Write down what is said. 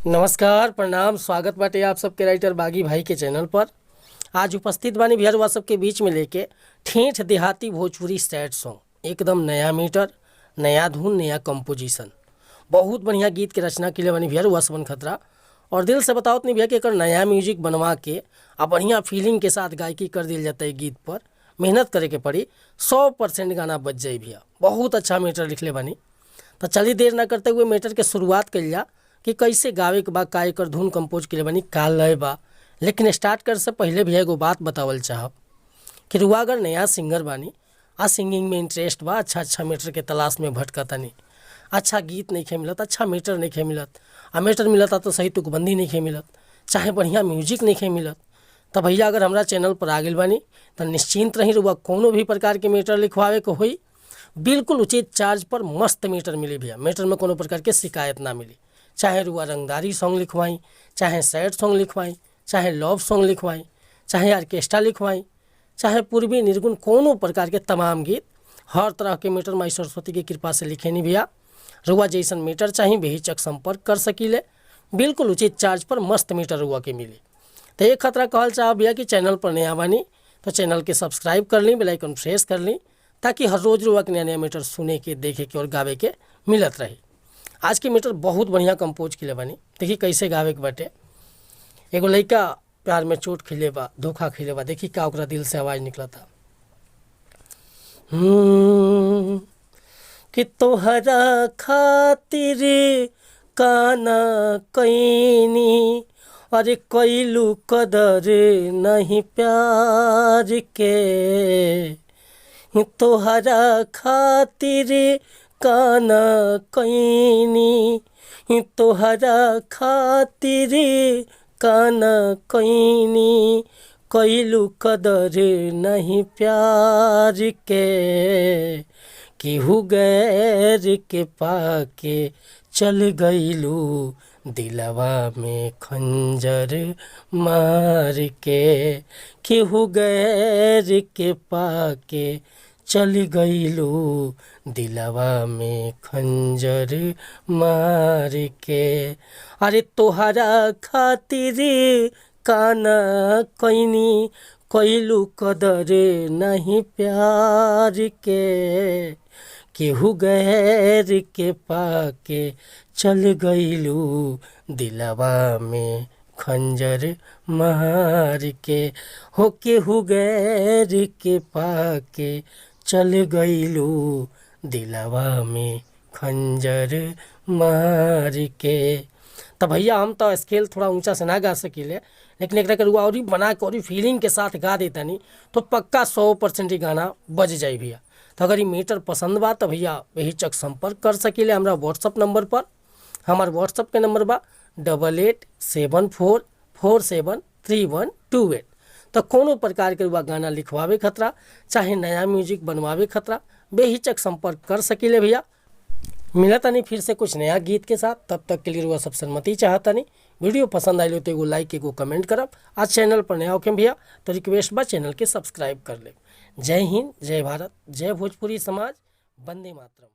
नमस्कार, प्रणाम, स्वागत बाटे आप सबके राइटर बागी भाई के चैनल पर। आज उपस्थित बानी भैया सबके बीच में लेके ठेठ देहाती भोजपुरी सैड सॉन्ग, एकदम नया मीटर, नया धुन, नया कंपोजिशन। बहुत बढ़िया गीत के रचना के लिए बानी भैया सबन खतरा। और दिल से बताओ नहीं भैया कि एकर नया म्यूजिक बनवा के आ बढ़िया फीलिंग के साथ गायकी कर दिल जाता है। गीत पर मेहनत करे के पड़ी, 100% गाना बज जाए भैया। बहुत अच्छा मीटर लिखले बानी। तो चलिए, देर ना करते हुए मैटर के शुरुआत कइल जा कि कैसे गावे के बा, का एकर धुन कंपोज के बानी, का लय बा। लेकिन स्टार्ट करे से पहले भी एगो बात बतावल चाहब कि रुआ अगर नया सिंगर बानी आ सिंगिंग में इंटरेस्ट बा, अच्छा अच्छा मैटर के तलाश में भटकतानी, अच्छा गीत नहीं मिलत, अच्छा मैटर नहीं मिलत, आ मैटर मिलता तो सही तुकबंदी नहीं मिलत, चाहे बढ़िया म्यूजिक नहीं मिलत, तो भैया अगर हमारा चैनल पर आ गइल बानी तो निश्चिंत रही। रुआ कोनो भी प्रकार के मैटर लिखवावे के होई, बिल्कुल उचित चार्ज पर मस्त मीटर मिली भैया। मीटर में कोनो प्रकार के शिकायत ना मिली। चाहे रुआ रंगदारी सॉन्ग लिखवाई, चाहे सैड सॉन्ग लिखवाई, चाहे लव सॉन्ग लिखवाई, चाहे ऑर्केस्ट्रा लिखवाई, चाहे पूर्वी निर्गुण, कोनो प्रकार के तमाम गीत, हर तरह के मीटर माई सरस्वती की कृपा से लिखेनी भैया। रुआ जैसन मीटर चाही, बेहिचक संपर्क कर सकीले। बिल्कुल उचित चार्ज पर मस्त मीटर रुआ के मिली। तो एक खतरा कहल चाह भैया कि चैनल पर नया बानी तो चैनल के सब्सक्राइब कर ली, बेल आइकन प्रेस कर ली, ताकि हर रोज़ रुआ के नया नया मीटर सुने के, देखे के और गावे के मिलत रहे। आज के मीटर बहुत बढ़िया कंपोज के बानी। देखिए कैसे गावे के बाटे। एगो लड़का प्यार में चोट खिले बा, धोखा खिले बा। देखी का ओकरा दिल से आवाज़ निकलता कि तोहरा खातिर काना कैनी, अरे कैलू कदर नहीं प्यार के। तोहरा खातिर काना कैनी, तोहरा खातिर काना कैनी, कैलू कदर नहीं प्यार के। केहू गैर के पाके चल गईलू दिलवा में खंजर मार के। केहू गैर के पाके चल गईलू दिलवा में खंजर मार के। अरे तोहरा खातिर काना कैनी, कैलू कदर नहीं प्यार के। केहू गैर के पाके चल गईलू दिलवा में खंजर मार के। हो केहू गैर के पाके चल गईलू दिलवा में खंजर मार के। तो भैया हम तो स्केल थोड़ा ऊंचा से ना गा सकीले, लेकिन एकरा के रुआ और बना के और फीलिंग के साथ गा देता नहीं तो पक्का 100% ही गाना बज जाए भैया। तो अगर ये मीटर पसंद बा तो भैया बेहिचक संपर्क कर सकीले हमारा व्हाट्सअप नंबर पर। हमार व्हाट्सअप के नंबर बा 8874473128। तो कोनो प्रकार के रुआ गाना लिखवावे खतरा, चाहे नया म्यूजिक बनवावे खतरा, बेहिचक संपर्क कर सकीले भैया। मिलता नहीं फिर से कुछ नया गीत के साथ, तब तक के लिए रुआ सब सहमति चाहता नहीं। वीडियो पसंद आई तो एगो लाइक, एगो कमेंट करब। आज चैनल पर नया होके भैया तो रिक्वेस्ट बा, चैनल के सब्सक्राइब कर ले। जय हिंद, जय भारत, जय भोजपुरी समाज, वंदे मातरम।